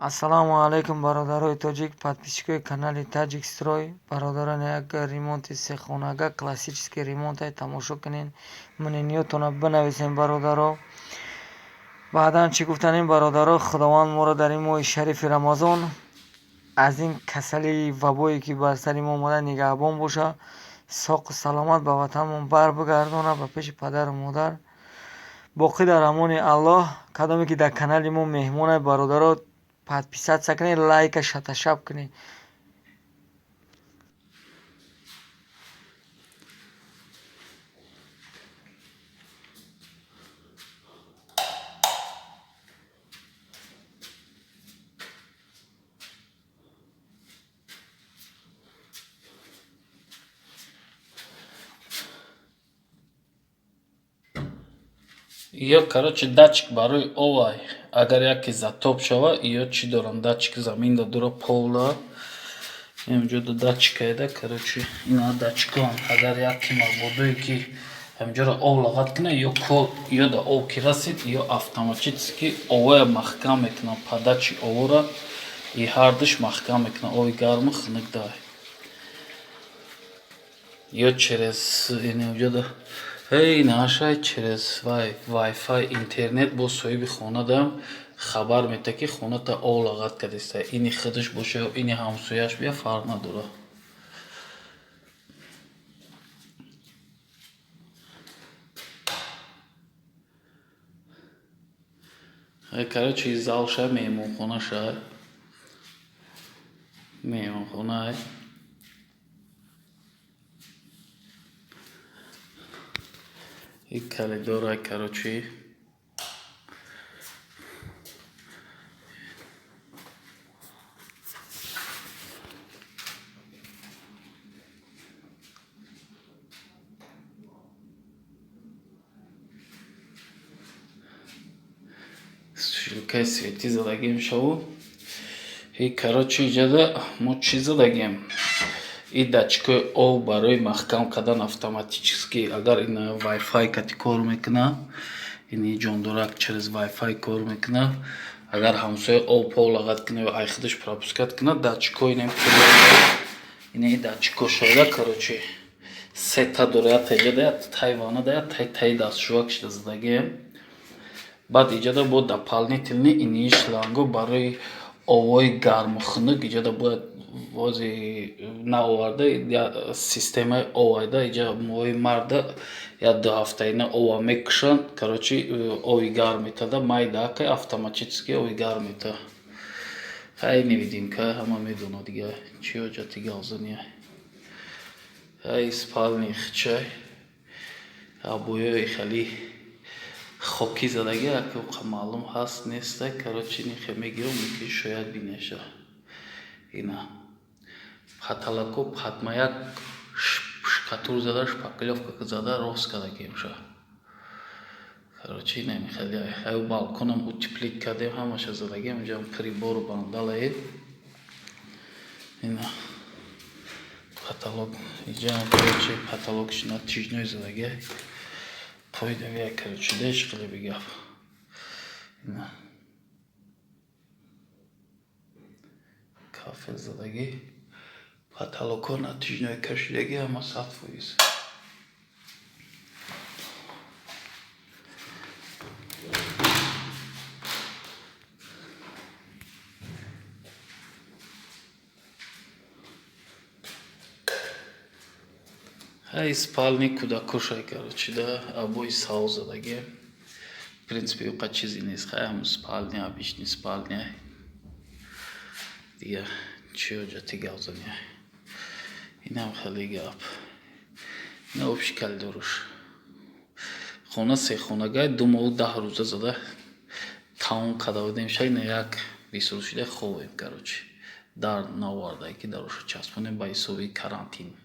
Ассалому алайкум, бародарои тоҷик, подписчикои канали Таҷик Строй. Бародарон, як ремонти сехонага, классический ремонтай тамошо кунед, мнениётонро бинависем, бародаро. Баъдан чӣ гуфтанем, бародаро? Худованд моро дар ин моҳи шарифи Рамазон аз ин касалии вабое, ки бар сари мо омада, нигаҳбон боша, соқу саломат ба ватанмон барбигардонад, ба пеши падару модар. Боқӣ дар амони Аллоҳ. Кадоме ки дар канали мо меҳмонай, бародаро, подписаться кунед, лайка шаташаб кунед. Ё, короче, датчик барои овай. Агар яке затоп шава, ё чӣ дорам, датчик заминда дура, полда инҷода датчикаеда. Короче, ина датчикоам. Агар яке мабодое ки ҳаминҷоро ов лағат кунад ё кол, ё да ов ки расид, ё автоматически овая маҳкам мекунад, подачи овора и ҳардуш маҳкам мекунад, ови гарму хунук дай. Ё через инҷода ҳей наашай, через вай вайфай, интернет бо соҳиби хонадам хабар метаҳад, ки хоната ов лағат кардиста. Ини худаш боша ё ини ҳамсояаш бия, фарқ надорад. Короче, залша, меҳмонхонаша, меҳмонхонай. И коридорай, короче. Сушилкаи светӣ задагем шаву. И, короче, иҷода мо чӣ задагем? И датчикҳои ов барои маҳкам кардан автоматически. Агар ин вайфай кати кор мекунад, ини ҷондорак через вайфай кор мекунад. Агар ҳамсоя ов пов лағат кунад ё ай худаш пропускать кунад, датчикҳо инем, ини датчикҳо шояда. Короче, сета дора: якта иҷода, якта таи ваннада, якта таи дастшӯяк шида задагем. Баъд иҷода бо дополнительный ини шланго барои овои гарму хунук. Иҷода бояд вози наоварда, системаи овайда. Иҷа моҳи марда як 2 ҳафтаина ова мекушанд. Короче, ови гарм метада, майдаакай, автоматически ови гарм мета. Хай, невидимка, ҳама медонад, дига чӣ ҳоҷати гавзания. Ай спальни хчай, обоёи хеле хокӣ задагӣ, ака маълум ҳаст неста. Короче, нихе мегирам, мумкин шояд бинеша. Ина потолоко патмаяк штукатур зада, шпаклёвка зада, рост кардагиемша. Короче, инами хеле. Аю балконам утеплить кардем, ҳамаша задагем, инҷам прибору бандалае. Ина потолок иҷам, короче, потолокш натяжной задагиай, қоидавия. Короче, деш хеле бигап. Ина кафел задагӣ, потолокҳо натяжной кашидагӣ, ҳама 100%. Ҳай, спальни кӯдакошай, короче, да обои савз задагӣ. В принципе, уқа чизе нест. Хай, ҳам спальня, обычный спальня, дига чӣ ҳоҷати гавзания. Инам хеле гап. Ина общий коридорш. Хона сехонагай, 2 моҳу 10 рӯза зада тамом карда будем. Шайна як 20 рӯз шуда хобем. Короче, дар наоварда, ки дароша часпонем ба ҳисоби карантин.